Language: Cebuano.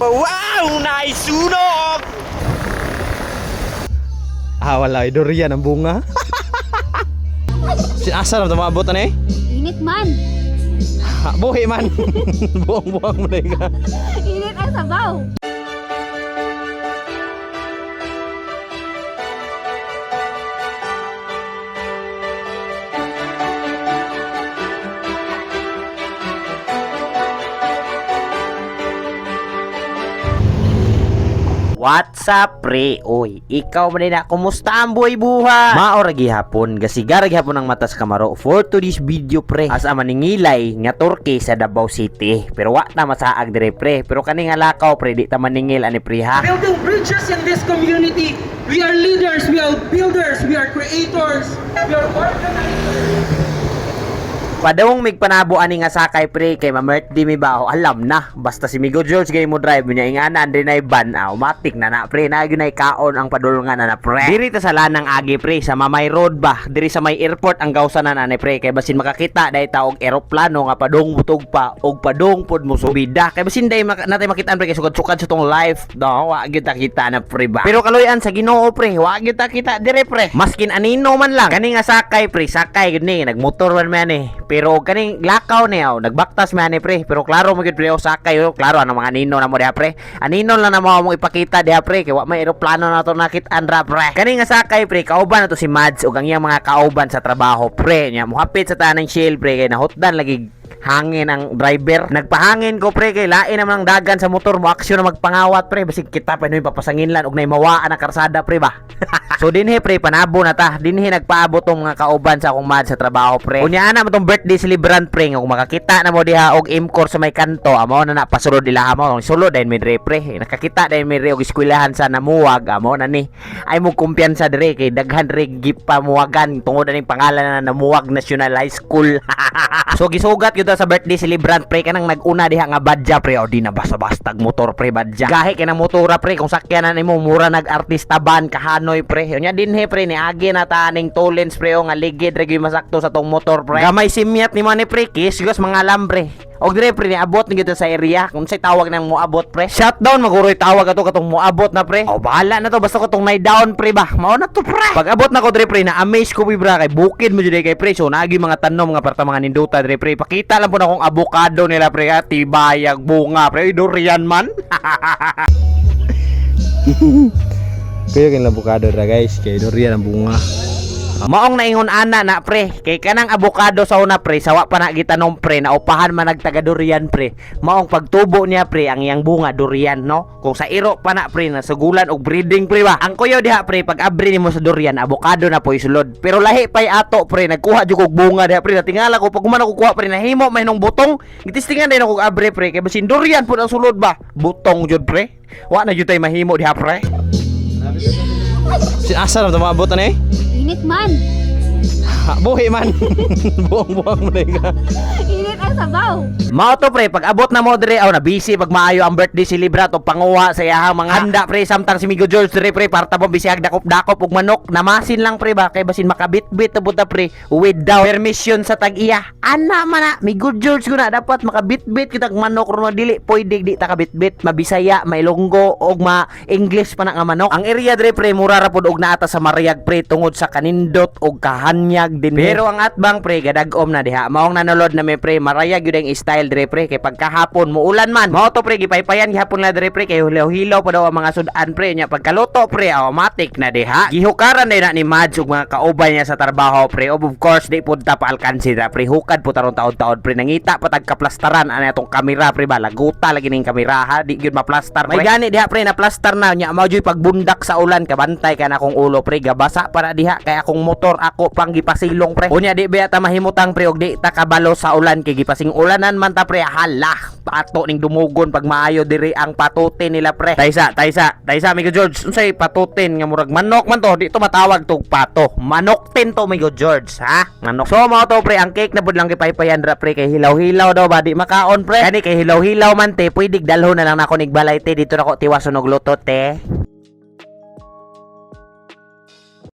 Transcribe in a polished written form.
Wow! Naisunog! Ah, wala. Durian ang bunga. Asa na tumabot na eh? Init man. Ha, buhi man. Buang-buang mo na ka. Init ang sabaw. What's up, pre? Oy, ikaw man din na, kumusta ang buhay buhay? Maora gihapon, gasigar gihapon ang mata sa kamaro for today's video, pre. As ama ningilay nga Turkey sa Davao City. Pero wa ta masaag dire, pre. Pero kani nga lakaw, pre, di ta maningil ani, pre, ha. Building bridges in this community. We are leaders, we are builders, we are creators, we are organizers. Padawong migpanabo ani nga sakay, pre, kay mamert di mi ba alam na basta si Migo George gay mo drive niya ingana andre na ban automatic na na, pre, na gyud nay kaon ang padulngan na na, pre. Diri ta sa lanang agi, pre, sa Mamay Road ba, diri sa may airport ang gawsanan ani, pre, kay basin makakita dai ta og eroplano nga padung butog pa og padung pod mo subida, kay basin dai natay makitaan, pre, kay sukad-sukad sa tong life do wa gyud ta kita na, pre, ba. Pero kaloy-an sa Ginoo, pre, wa gyud ta kita dire, pre, maskin anino man lang kani nga sakay, pre. Sakay gyud ni nagmotor man man eh, pero kaning lakaw niya, oh, nagbaktas man ni, pre, pero klaro mo gyud, pre, oh, sakay, oh, klaro ano mga anino na mo diha, pre. Anino lang na mo among ipakita diha, pre, kay wa may eroplano na to nakit-an ra, pre. Kani nga sakay, pre, kauban na to si Mads ug ang iyang mga kauban sa trabaho, pre. Nya mohapit sa tanang Shell, pre, kay nahutdan lagi hangin ang driver. Nagpahangin ko, pre, kay lain naman ang dagan sa motor mo aksyon na magpangawat, pre, basig kita pa noy papasangin lan og nay mawaan ang karsada, pre, ba. So dinhi, pre, panabo na ta. Dinhi nagpaabot tong mga kauban sa akong mad sa trabaho, pre. Unya ana mo tong birthday celebrant, pre, nga kung makakita na mo diha og imkor sa may kanto, amo na na pasulod ila mo. Sulod dayon mi dire, pre. Nakakita dayon mi dire og eskwelahan sa Namuwag, amo na ni. Ay mo kumpiyansa dire kay daghan re gipamuwagan tungod aning pangalan na Namuwag National High School. So gisugat gyud ta sa birthday celebrant, pre, kanang naguna diha nga badya, pre, o di na basta-bastag motor, pre, badya. Gahi kay nang motora, pre, kung sakyanan nimo mura nag-artista ban kahanoy, pre. Unya dinhi, pre, niagi na ta aning two lanes, pre, o nga ligid ra gyud masakto sa tong motor, pre. Gamay simyat ni man ni, pre, kisgos mga alambre. Og dire, pre, niabot ni gyud ta sa area kung say tawag nang moabot, pre. Shutdown maguroy tawag ato katong moabot na, pre. O bahala na to basta ko tong nay down, pre, ba. Mao na to, pre. Pag abot na ko dire, pre, na amaze ko bibra kay bukid mo jud kay, pre. So naagi mga tanom nga parta mga nindota dire, pre. Pakita lang po na kung avocado nila, pre, ha? Tibayag bunga, pre. Uy, durian man. Kuya kay avocado ra, guys, kay durian ang bunga. Maong naingon ana na, pre, kay kanang abokado sa una, pre, sawa pa na gitanom, pre, naupahan man nagtaga durian, pre. Maong pagtubo niya, pre, ang iyang bunga durian, no. Kung sa iro pa na, pre, nasugulan og breeding, pre, ba. Ang kuyaw diha, pre, pag abri nimo sa durian, abokado na po isulod. Pero lahi pay ato, pre, nagkuha jud kog bunga diha, pre, natingala ko pag human ako kuha, pre, nahimo may nung butong. Gitistingan din ako og abre, pre, kay basin durian pud ang sulod ba. Butong jud, pre. Wa na jud tay mahimo diha, pre. Asa na tumabot na eh? Init man. Ha, buhi man. Buang-buang mo na ka. Init ang sabaw. Mao to, pre, pag abot na mo dire, aw na busy pag maayo ang birthday celebrat o panguha sa iyahang mga handa, pre, samtang si Migo George dire, pre, parta mo bisag dakop-dakop og manok, namasin lang, pre, ba kay basin makabitbit abot ta, pre, without permission sa tag-iya. Ana man na, Migo George ko na dapat makabitbit kitag manok ron dili pwede di ta kabitbit, mabisaya, mailonggo og ma English pa na nga manok. Ang area dire, pre, mura ra pod og naata sa Mariag, pre, tungod sa kanindot og kahanyag din. Pero ang atbang, pre, gadag-om na diha. Maong nanolod na mi, pre, marayag yun ang style dire, pre, kay pagkahapon muulan man. Mao to, pre, gipaypayan gihapon na dire, pre, kay hilaw-hilaw pa daw ang mga sudan, pre. Nya pagkaluto, pre, automatic na diha. Gihukaran din na ni Mads ug mga kauban niya sa trabaho, pre. Of course di pud ta paalkansi ra, pre, hukad po tarong taon-taon, pre, nangita pa tag kaplastaran ani atong kamera, pre, ba laguta lagi ning kamera ha, di gyud maplastar, pre. May gani diha, pre, na plastar na nya mao jud pagbundak sa ulan kabantay ka na akong ulo, pre, gabasa para diha kay akong motor ako pang gipasilong, pre. Unya di ba ta mahimutang, pre, og di ta kabalo sa ulan kay gipasing ulanan man ta, pre. Hala, pato ning dumugon pag maayo diri ang patutin nila, pre. Taysa, taysa, taysa, Migo George, unsay patutin nga murag manok man to, di to matawag tog pato, manok tin to, Migo George, ha, manok. So mao to, pre, ang cake na pud lang gipaypayan ra, pre, kay hilaw-hilaw daw ba di makaon, pre. Kani kay hilaw-hilaw man te, pwede dalhon na lang nako nigbalay te, dito na ko tiwason og luto te.